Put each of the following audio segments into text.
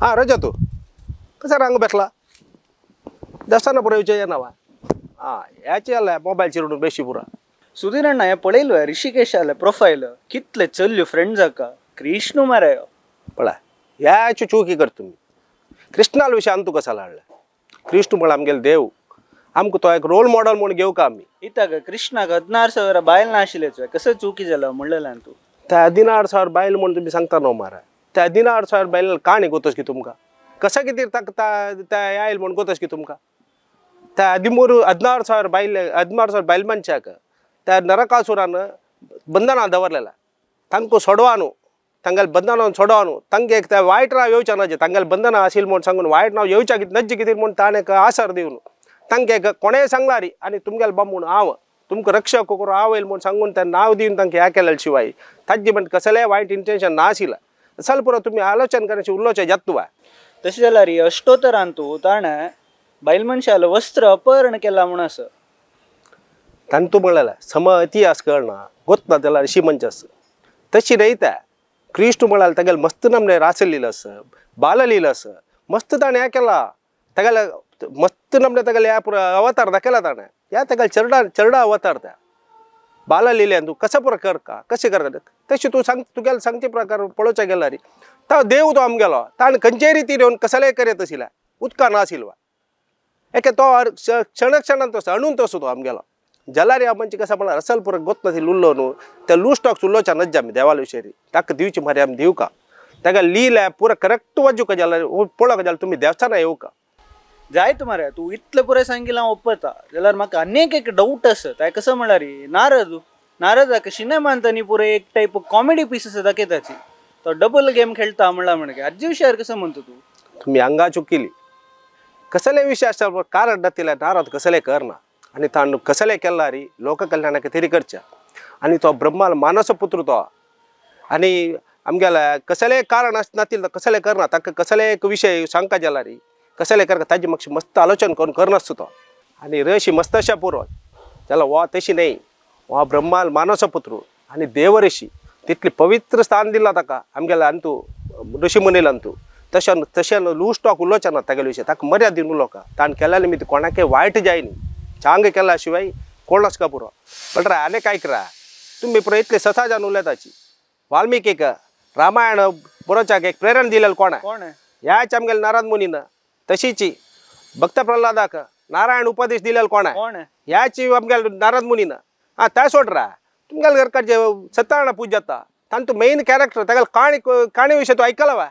हां रजा तू कसं रांग बेसला देवस्थाना पुरा येवचें ना वा हां ह्याचे आल्या मोबायल चिरडून बेशी पुरा सुधीर अण्णा हें पळयलो ऋषिकेशाले प्रोफायल कितले चल्ल्यो फ्रेंड्स हाका कृष्णू मारे पळय ह्याची चुकी कर तुमी कृष्णाल विशय आमी तुका कसा हाडला कृष्ण म्हळ्यार आमगेलो देव आमकां तो एक रोल मॉडल म्हूण घेवका आमी इताक कृष्णाक 16,000 बायल नाशिल्लेच कसं चुकी जाला म्हणलें तूं त्या 16,000 बायल म्हूण तुमी सांगता न्हू मारा त्या 16,000 बायल काणी गोतस की तुमकां कसं कितें ताका त्या आयल म्हूण गोतस की तुमकां त्या 16,000 बायल 16,000 बायल मनशाक त्या नरकासुरान बंधना दवरलेला तांकां सोडवा न्हू तांगेले बंधनान सोडवा न्हू तांकां एक त्या वायट नांव येवचें नजे तांगेले बंधना आशिल्लें म्हूण सांगून वायट नांव येवच्या कितें नज्जे कितें म्हूण ताणें एक आसर दिवन तांकां एक कोणेय सांगला री आनी तुमगेले बामूण हांव तुमकां रक्षक करूं हांव येयल म्हूण सांगून तें नांव दिवन तांकां ह्या केलें शिवाय ताजे म्हण कसलेय वायट इंटेन्शन नाशिल्लें असल पुरो तुमी आलोचन करचे उलोवचें जाता तुवें तशें जाल्यार अष्टोत्तरान तूं ताणें बायल मनशालें वस्त्र अपहरण केलां म्हूण आसा ताणें तूं म्हणलें सम इतिहास कळना गोतना जाल्यार ऋषी मंच आसा तशी न्हय त्या कृष्ण म्हळ्यार तागेलें मस्त नामने रासलीला आसा बाललीला आसा मस्त ताणें हें केलां तागेलें मस्त नामने तागेलें ह्या पुरो अवतार दाखयला ताणें ह्या तागेलें चरडा चरडा अवतार त्या बाललील्यान तूं कसो पुरो करका कशें करका तशें तूं सांग तुगेलें सांगचे प्रकार पळोवच्या गेल्यार तो देव तो आमगेलो ताणें खंयचेय रितीन येवन कसलेय करयत आशिल्लें उदकान आशिल्लो एके तो क्षण क्षणान तसो अणून तसो तो आमगेलो जाल्यार ह्या म्हणजे कसं म्हळ्यार असल पुरो गोतना ती उरलो न्हू त्या लूज टॉक्स उलोवच्या नज्जा आमी देवाले विशयी ताका दिवची मारी आमी दिवका ताका लिहिल्या पुरो करेक्ट वाजूका जाल्यार पळोवका जाल्यार तुमी देवस्थानां येवका जायत मरे तूं इतलें पुराय सांगिल्लें हांव ओपता जाल्यार म्हाका आनीक एक डावट आसा तें कसो म्हळ्यार नारद नारदाक सिनेमान न्ही पुराय एक टायप कॉमेडी पीस आसा दाखयताची तो डबल गेम खेळटा म्हणला म्हणगे आजी विशयार कसो म्हणटा तूं तुमी हांगा चुकिली कसले विशय आसता कारण नातिल्ले नारद कसले करना आनी ताणें कसले केला री लोककल्याणाक तरी करच्या आनी तो ब्रह्माल मानस पुत्र तो आनी आमगेल्या कसले कारण नातिल्लें कसले करना ताका कसले एक विशय सांगका जाला री कसले करता ताजी मातशी मस्त आलोचन करून करनासतो तो आनी ऋषी मस्त अशा पुरो जाल्यार वा तशी न्हय वा ब्रह्माल मानस पुत्र आनी देवऋषी तितली पवित्र स्थान दिलां ताका आमगेल्या अंतू ऋषी मुनील अंतू तशें तशें लूज टॉक उलोवचें ना तागेले विशय ताका मर्याद दिवन उलोवका ताणें केल्या निमित्त कोणाकय वायट जाय न्ही चांग केला शिवाय कोण आसका पुरो पण रा आनी काय करा तुमी पुरो इतले सता जावन उलयताची वाल्मिकीक रामायण बरोवच्याक एक प्रेरण दिलेलें कोणें ह्याच आमगेले नारद मुनीन तशीची भक्त प्रल्हादाक नारायण उपदेश दिलेलो कोणें ह्याच आमगेले नारद मुनीन आं तें सोड रा तुमगेले घरकाडचे सत्यनारायण पूजा जाता तांचो मेन कॅरेक्टर तागेले काणी काणी विशय तूं आयकला वा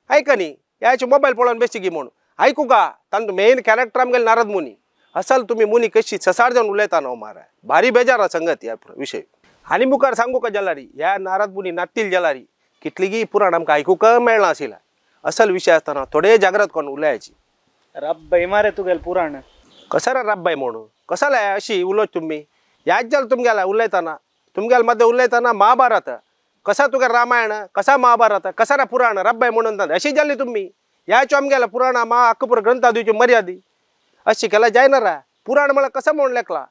आयक न्ही ह्याचे मोबायल पळोवन बेश्टी म्हूण आयकू का तांचो मेन कॅरेक्टर आमगेले नारद मुनी असल तुमी मुनी कशी ससार जावन उलयता न्हू मारा भारी बेजार संगत ह्या विशय आनी मुखार सांगू का जाल्यार ह्या नारद मुनी नातील जाल्यार कितलीगी पुराण आमकां आयकूंक मेळना आशिल्लें असल विशय आसतना थोडे जागृत करून उलयाची रब्बाय मारे तुगेले पुराण कसं रे रब्बाय म्हणून कसाला अशी उलोवच तुमी ह्याच जाल्यार तुमगेल्या उलयतना तुमगेल्या मध्ये उलयतना महाभारत कसा तुगे रामायण कसा महाभारत कसा रे पुराण रब्बाय म्हणून अशी जाली तुमी ह्याच आमगेल्या पुराणा मा अक्क पुरो ग्रंथा दिवची मर्यादी अशी केल्यार जायना रा पुराण म्हळ्यार कसं म्हणून लेखला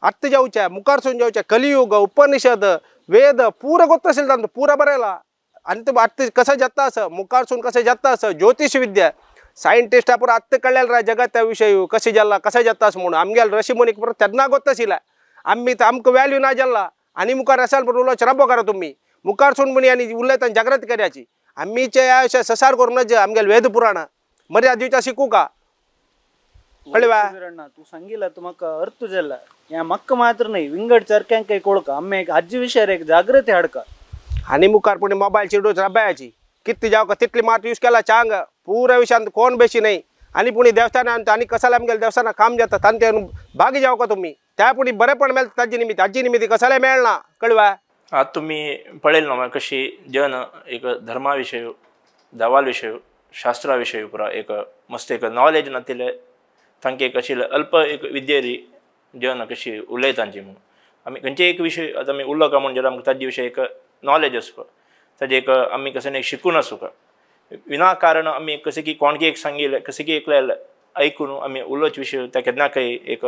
आत्तां जावच्या मुखारसून जावच्या कलियुग उपनिषद वेद पुरो गोत आशिल्लें तांचो पुरो बरयला आनी ते आत्तां कसं जाता असं मुखारसून कसं जाता असं ज्योतिष विद्या सायंटिस्टा पुरो आत्तां कळ्ळें रा जगात त्या विशय कशें जाला कशें जाता असं म्हणून आमगेले ऋषी मुनीक पुरो तेन्ना गोत आशिल्लें आमी आमकां वॅल्यू ना जाला आनी मुखार असाल पुरो उलोवचें रब्बो करा तुमी मुखारसून म्हणी आनी उलयतना जागृत करायची आमीचे ह्या अशें ससार करूं नज आमगेले वेद पुराणां मर्याद दिवच्या शिकूका कळ्ळें तूं सांगिल्लें तूं म्हाका अर्थ जाला ह्या म्हाका मात्र न्हय विंगड चरक्यांकय कोळका आमी एक हाजे विशयार एक जागृती हाडका आनी मुखार पुणे मोबायल चिडूच रब्याची कितली जावका तितली मात यूज केला चांग पुरा विशयांत कोण बेशी न्हय आनी पुणी देवस्थानान आनी कसाले आमगेले देवस्थानां काम जाता तांचे भागी जावका तुमी त्या पुणी बरेंपण मेळटा ताजे निमित्त हाजे निमित्त कसाले मेळना कळवा आतां तुमी पळयलें न्हू कशी जन एक धर्मा विशय देवाल विशय शास्त्रा विशय पुरा एक मस्त एक नॉलेज नातिल्लें तांकां एक अशी अल्प एक विद्येरी जन कशी उलयतांची म्हणून आमी खंयचे एक विशय आतां आमी उलोवका म्हूण जाल्यार आमकां ताजे विशय एक नॉलेज आसपा ताजें एक आमी कशें एक शिकून आसूंक विनाकारण आमी कशें की कोणकी एक सांगिल्लें कशें की एकले आयकून आमी उलोवचे विशय त्या केन्ना काही एक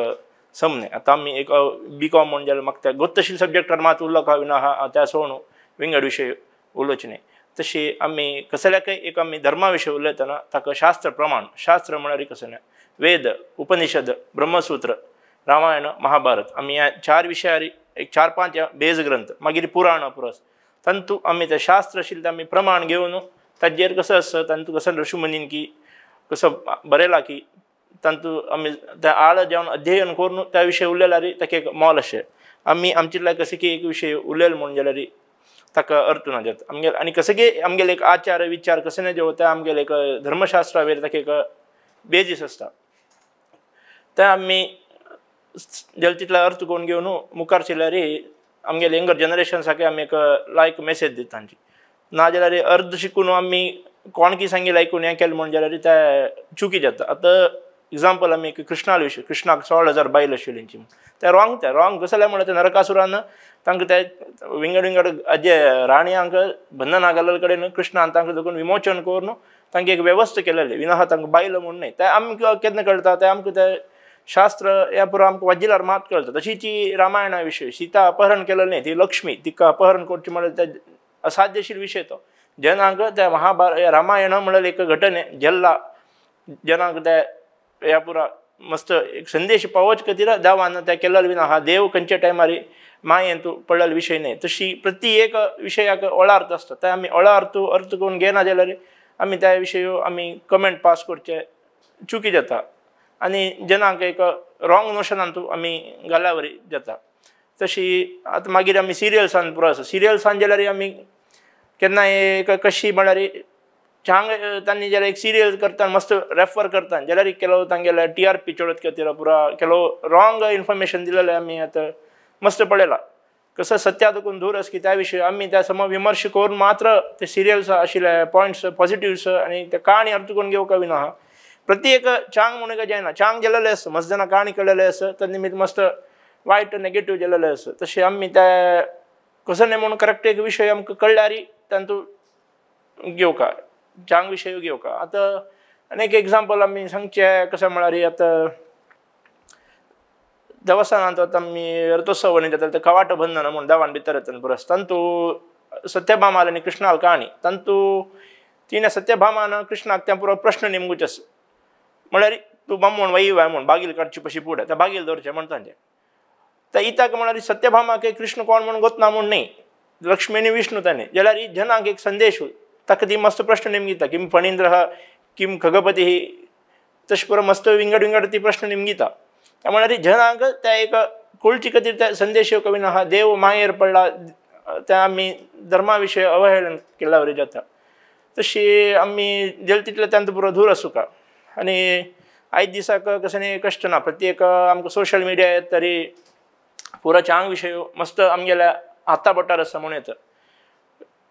सम न्हय आतां आमी एक बी कॉम म्हूण जाल्यार म्हाका त्या गोत तशी सब्जेक्टार मात उलोवका विना आहा त्या सोडून विंगड विशय उलोवचे न्हय तशी आमी कसल्याकय एक आमी धर्मा विशय उलयतना ताका शास्त्र प्रमाण, शास्त्र म्हळ्यार कसलें वेद, उपनिषद, ब्रह्मसूत्र, रामायण, महाभारत, आमी ह्या चार विशयार एक चार पांच बेज ग्रंथ, मागीर पुराण पुरस तांतू आमी ते शास्त्र आशिल्लें आमी प्रमाण घेवन ताजेर कसो आसता तांतू कसो ऋषुमुनीन की कसो बरयलां की तांतू आमी त्या आळ जावन अध्ययन करून त्या विशय उलयल्यार ताका एक मोल अशें आमी आमचे कशें की एक विशय उलयल म्हूण जाल्यार ताका अर्थ ना जाता आमगेले. आनी कशें की आमगेले एक आचार विचार कशें न्हय जेवता आमगेले एक धर्मशास्त्रा वयर ताका एक बेजीस आसता ते आमी जाल्यार तितलो अर्थ करून घेवन मुखार सरल्यार आमगेले यंगर जनरेशन्साक आमी एक लायक मेसेज दिता तांची. ना जाल्यार अर्द शिकून आमी कोण की सांगील आयकून हें केलें म्हूण जाल्यार ते चुकी जाता. आतां एग्जाम्पल आमी एक कृष्णाल विशय, कृष्णाक 16,000 बायल आशिल्ली ते रॉंग, ते रॉंग कसलें म्हणल्यार ते नरकासुरान तांकां ते विंगड विंगड अजे राणयांक बंधना घाल्ले कडेन कृष्णान तांकां देखून विमोचन करून तांकां एक वेवस्था केलेली विना तांकां बायलो म्हूण न्हय. ते आमकां केन्ना कळटा ते आमकां ते शास्त्र ह्या पुरो आमकां वाजिल्यार मात कळटा. तशी ती रामायणा विशय सीता अपहरण केलें न्हय, ती लक्ष्मी तिका अपहरण करची म्हणल्यार ते असाध्यशील विशय तो जनांक त्या महाभारत रामायण म्हणल्यार एक घटने जेल्ला जनांक ते ह्या पुरा मस्त एक संदेश पावोवचे खातीर देवान त्या केल्लो विना हा देव खंयच्या टायमार मायेन तूं पडलेलो विशय न्हय. तशी प्रति एक विशयाक ओळार्थ आसता ते आमी ओळार्थ अर्थ करून घेना जाल्यार आमी त्या विशय आमी कमेंट पास करचे चुकी जाता आनी जनांक एक रॉंग नोशनान तूं आमी घाल्या वरी जाता. तशी आतां मागीर आमी सिरियल्सान पुरो आसा, सिरियल्सान जाल्यार आमी केन्नाय एक कशी म्हळ्यार चांग तांणी जाल्यार एक सिरियल करता मस्त रेफर करता जाल्यार केलो तांगेले टीआरपी चडत खातीर पुरा केलो रॉंग इन्फॉर्मेशन दिलेलें आमी आतां मस्त पळयलां. कसो सत्या देखून दूर आसा की त्या विशय आमी त्या सम विमर्श करून मात्र ते सिरियल्स आशिल्ले पॉयंट्स पॉजिटिव्स आनी ते काणी अर्थ करून घेवंक विना आहा. प्रत्येक चांग म्हणून काय जायना, चांग गेलेले आसा मस्त जाणां काणी कळलेले आसा तर निमित्त मस्त वायट नेगेटीव गेलेले आसा. तशें आमी ते कसो न्हय म्हणून करेक्ट एक विशय आमकां कळ्ळ्यार तांतू घेवका चांग विशय घेवका. आतां आनी एक एग्जाम्पल आमी सांगचें कशें म्हळ्यार आतां देवस्थानांत आतां आमी रथोत्सव आनी जाता ते कवाट बंधन म्हूण देवान भितर येता पुरस तांतू सत्यभामाल आनी कृष्णाल काणी तांतू तिणें सत्यभामान कृष्णाक त्या पुरो प्रश्न निमगूच आसा म्हळ्यार तूं बामण वय वाय म्हूण बागील काडची पशी फुडें त्या बागील दवरचें म्हण तांचें त्या इताक म्हळ्यार सत्यभामाक कृष्ण कोण म्हूण गोतना म्हूण न्हय, लक्ष्मी आनी विष्णू ताणें जाल्यार जनांक एक संदेश ताका ती मस्त प्रश्न निमगिता किम फणींद्र किम खगपती तशें पुरो मस्त विंगड विंगड ती प्रश्न निमगिता. त्या म्हळ्यार जनांक त्या एक कळचे खातीर त्या संदेश कवी आहा देव मायेर पडला त्या आमी धर्मा विशय अवहेलन केल्ल्या वरी जाता. तशी आमी जेल तितले तांचो पुरो दूर आसूका. आनी आयज दिसाक कशें न्ही कश्ट ना, प्रत्येक आमकां सोशल मिडिया येत तरी पुरो चांग विशय मस्त आमगेल्या हाता बोटार आसा म्हूण येता.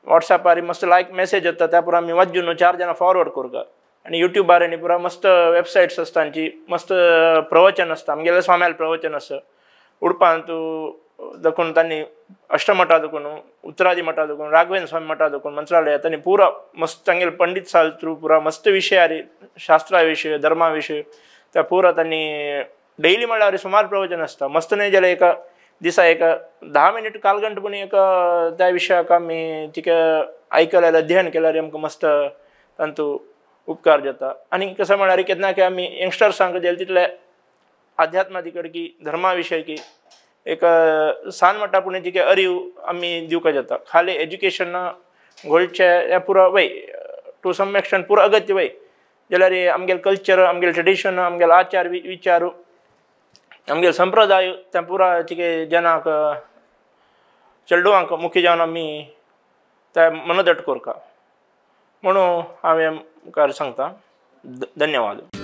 वॉट्सॅपार मस्त लायक मॅसेज येता त्या पुरो आमी वाजून 4 जाणां फॉरवर्ड करता आनी युट्यूबार आनी पुरा मस्त वेबसायट्स आसता तांची मस्त प्रवचन आसता आमगेल्या स्वाम्याल प्रवचन आसा उडपांत देखून तांणी अष्टमठा देखून उत्तरादी मठा देखून राघवेंद्र स्वामी मठा देखून मंत्रालय तांणी पुरा मस्त तांगेले पंडीत साल थ्रू पुरा मस्त विशयार शास्त्रा विशय धर्मा विशय त्या पुरा तांणी डेली म्हणल्यार सुमार प्रवचन आसता मस्त न्हय जाल्यार एका दिसा एक 10 मिनीट काल घंटो पूण एक त्या विशयाक आमी तिका आयकल्यार अध्ययन केल्यार आमकां मस्त तांतू उपकार जाता. आनी कसो म्हळ्यार केन्ना की आमी यंगस्टर्सांक जाल्यार तितले आध्यात्मादी कडेन की धर्मा विशय की एक सान म्हणटा पूण तिका अरीव आमी दिवपाक जाता. खाली एज्युकेशन गोंयचें हें पुरो वय टू सम एक्सटेंट पुरो अगत्य वय जाल्यार आमगेलें कल्चर आमगेलें ट्रेडिशन आमगेले आचार विचार आमगेले संप्रदाय त्या पुरा तिके जनाक चेडवांक मुखी जावन आमी ते मनदट करता म्हणून हांवें मुखार सांगता. धन्यवाद.